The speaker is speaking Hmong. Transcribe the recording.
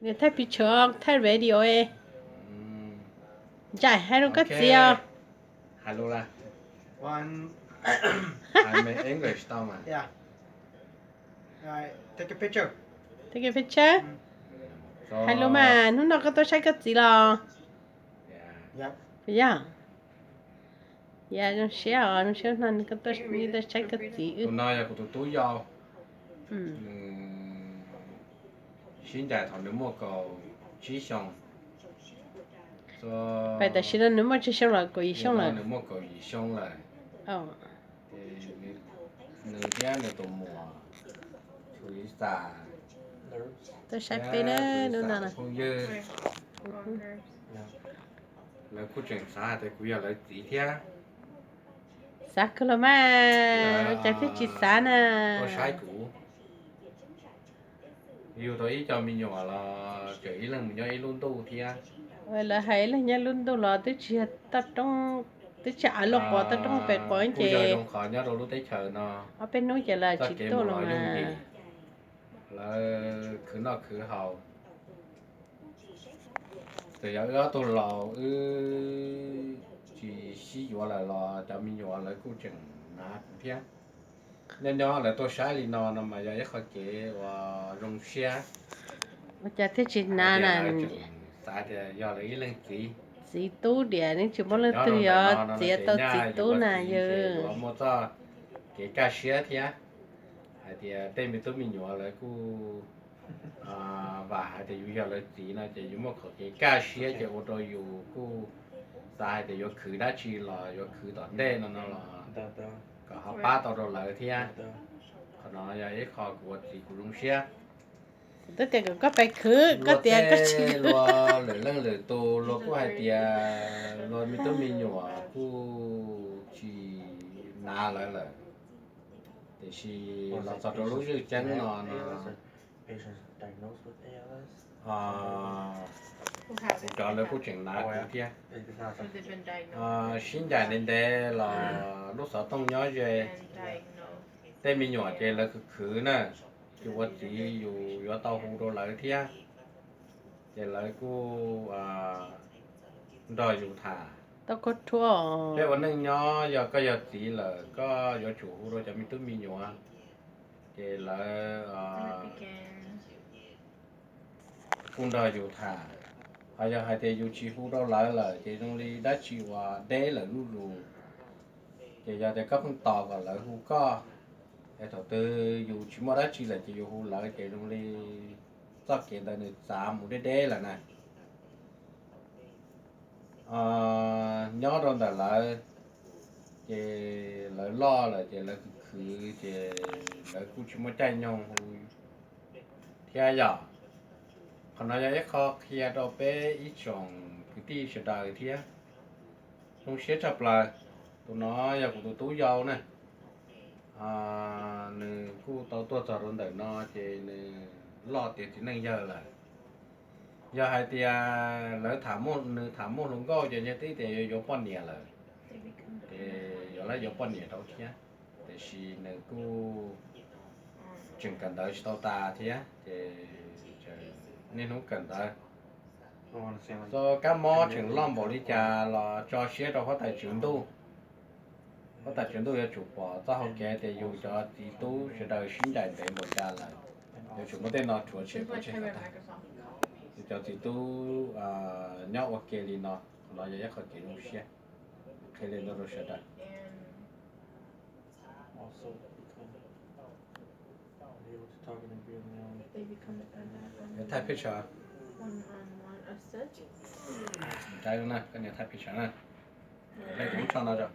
Niam thaij picture, thaij video e. Ncaim hais rau koj txiv os. Hais lus las. English tau mas. Take a picture. Hais lus mas, hnub no koj tuaj saib koj txiv los? Yog. Yog zoo siab os, zoo siab no koj tuaj saib koj txiv. Tus no yog kuv tus tub yau. Sib ncaim thaum nws muaj kaum tsib xyoo. Pais tam sim no nws muaj tsib xyoo los kaum yim xyoo lawm? Nws muaj kaum yim xyoo lawm. Nws thiab nws tus muam Theresa, tuaj saib peb na, hnub no phooj ywg, lawv kuj tseem xav hais tias kuv yog lawv txiv thiab. Xav kawg los mas, ua cas thiaj tsis xav na. Tuaj saib kuv. Yug tau ib co me nyuam los tseem ib leeg mus nyob ib lub ntuj thiab. Lawv hais ib leeg nyob lub ntuj los twb tsis yog toj roob, twb tsis av luaj quav toj roob pes quav ces zoo qhov nyob rau lub teb chaws no ob peb hnub ces lawv tsis tuaj los mas. Lawv khwv noj khwv haus. Txawm yog wb ob tug laus wb tsis sib yuav lawm los cov me nyuam lawv kuj tseem hnav kuv thiab. Nyob nyob lawv tuaj saib li no no mas yog ib qho kev uas zoo siab. Ua cas thiaj tsis hnav na? Xav tias yog lawv ib leeg txiv. Txiv tub diam, neb tsis muaj leej twg yuav txiav tau txiv tub na yog. Yuav muaj txoj kev kaj siab thiab hais tias tej me tub me nyuam lawv kuj vam hais tias yus yog lawv txiv no ces yus muaj qhov kev kaj siab ces ua rau yus kuj xav hais tias yuav khwv dab tsi los yuav khwv tom ntej no no los kom ho pab tau rau lawv thiab. Qhov no yog ib qho kuv ua txiv kuv zoo siab. Kuv twb tias kom koj pais khwv, koj tias koj tsis. Luag lwm leej lwm tus luag kuj hais tias luag me tub me nyuam kuj tsis hnav lawv lawm, tiam sis los txog rau lub zwj ceeb no no kuv cov lawv kuj tseem hnav kuv thiab. Sib ncaim ntev ntev los lub xov tooj nyob ze, tej me nyuam ces lawv khwv khwv na, yus ua txiv yus yuav tau hu rau lawv thiab, ces lawv kuj nrog yus tham. Peb ua neej nyob yog koj yog txiv lawm koj yuav tsum hu rau cov me tub me nyuam, ces lawv kuj nrog yus tham. Ho yog hais tias yus tsis hu rau lawv lawm ces zoo li dab tsi uas deb lawm zuj zus. Ces yog tias koj pheej tos kom lawv hu koj, es thaum twg yus tsis muaj dab tsi lawm ces yus hu lawv ces zoo li txoj kev ntawd nws txav mus deb deb lawm na. Nyob rau ntawm lawv, ces lawv loj lawm ces lawv khwv khwv ces lawv kuj tsis muaj caij nyoog hu thiab yom. Qhov no yog ib qho qhia rau peb ib tsoom kwv tij sawv daws thiab. Zoo siab tshaj plaws, tus no yog kuv tus tub yau na. Nws kuj tau tuaj txog rau ntawm no ces nws loj tiav txiv neej yawg lawm. Yog hais tias lawv tham, nws tham muaj hluas nkauj ces nyias twb tias yuav yuav poj niam lawm, ces yuav lawv yuav poj niam rau thiab. Tiam sis nws kuj tseem kawm ntawv tsis tau tas thiab, ces niaj hnub kawm ntawv. Txoj kab mob tseem loj npaum li cas los tso siab rau huab tais tswv ntuj. Huab tais tswv ntuj yuav tsum pom txoj hau kev tias yus cov txiv tub sawv daws sib ncaim ntev npaum cas lawm, yuav tsum muaj tej no rhuav tshem pov tseg tag. Yus cov txiv tub nyob ua ke li no, qhov no yog ib qho kev zoo siab. Qhia li no rau sawv daws. Thaij picture. Koj niam thaij picture na. Lej kuv lub tsho no tso.